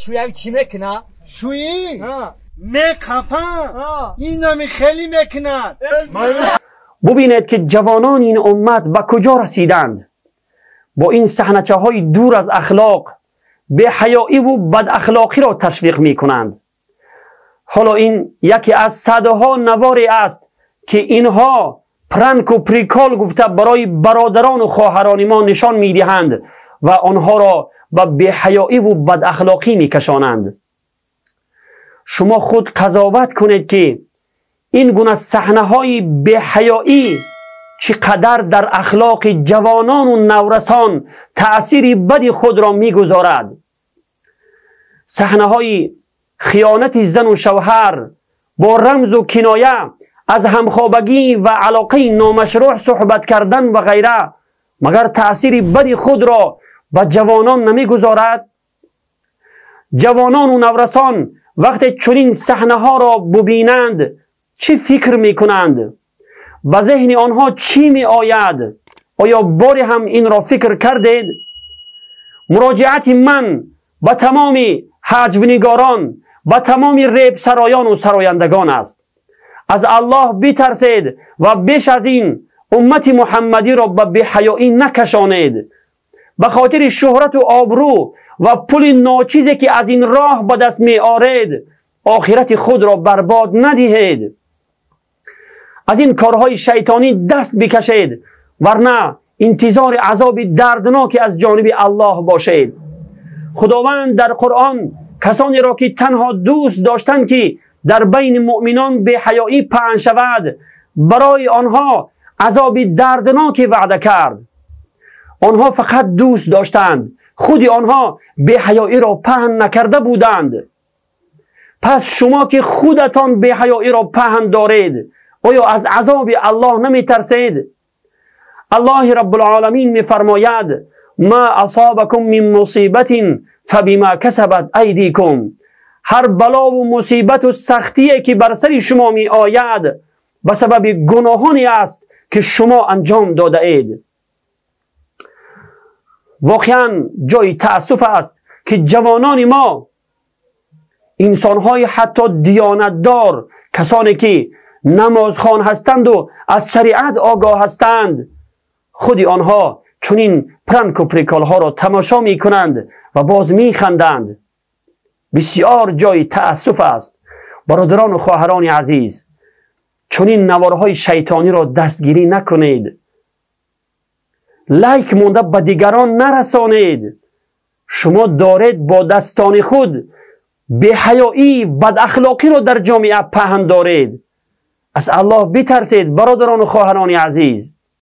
Шӯяви чӣ мекуна? Шӯӣ? Меқапа? Инами хеле мекунад. ببینید که جوانان این امت به کجا رسیدند. با این صحنچه های دور از اخلاق، بی‌حیایی و بد اخلاقی را تشویق می کنند. حالا این یکی از صدها نواری است که اینها prank و прикол گفته برای برادران و خواهران ما نشان می دهند و آنها را به بی‌حیایی و بد اخلاقی می کشانند. شما خود قضاوت کنید که این گونه صحنه های بی‌حیایی چقدر در اخلاق جوانان و نورسان تأثیر بدی خود را میگذارد. صحنه های خیانت زن و شوهر با رمز و کنایه از همخوابگی و علاقه نامشروع صحبت کردن و غیره، مگر تأثیر بدی خود را به جوانان نمیگذارد؟ جوانان و نورسان وقتی چنین صحنه ها را ببینند چی فکر میکنند؟ به ذهن آنها چی می آید؟ آیا باری هم این را فکر کردید؟ مراجعت من به تمام هجونگاران، به تمام ریپ سرایان و سرایندگان است. از الله بترسید و بیش از این امت محمدی را به بی‌حیایی نکشانید. به خاطر شهرت و آبرو و پول ناچیزی که از این راه به دست می آرید، آخرت خود را برباد ندهید. از این کارهای شیطانی دست بکشید، ورنه انتظار عذاب دردناکی از جانب الله باشید. خداوند در قرآن کسانی را که تنها دوست داشتند که در بین مؤمنان بی‌حیایی پهن شود، برای آنها عذاب دردناکی وعده کرد. آنها فقط دوست داشتند، خودی آنها بی‌حیایی را پهن نکرده بودند. پس شما که خودتان بی‌حیایی را پهن دارید، آیا از عذاب الله نمی ترسید؟ الله رب العالمین می فرماید: ما اصابکم من مصیبت فبما کسبت ایدیکم. هر بلا و مصیبت و سختی که بر سر شما می آید به سبب گناهانی است که شما انجام داده اید. واقعا جای تأسف است که جوانان ما، انسانهای حتی دیانتدار، کسانی که نمازخوان هستند و از شریعت آگاه هستند، خودی آنها چنین prank و прикол ها را تماشا می کنند و باز می خندند. بسیار جای تأسف است. برادران و خواهران عزیز، چنین نوارهای شیطانی را دستگیری نکنید. لایک مونده به دیگران نرسانید. شما دارید با دستان خود بی‌حیایی، بد اخلاقی را در جامعه پهن دارید. از الله بترسید برادران و خواهران عزیز.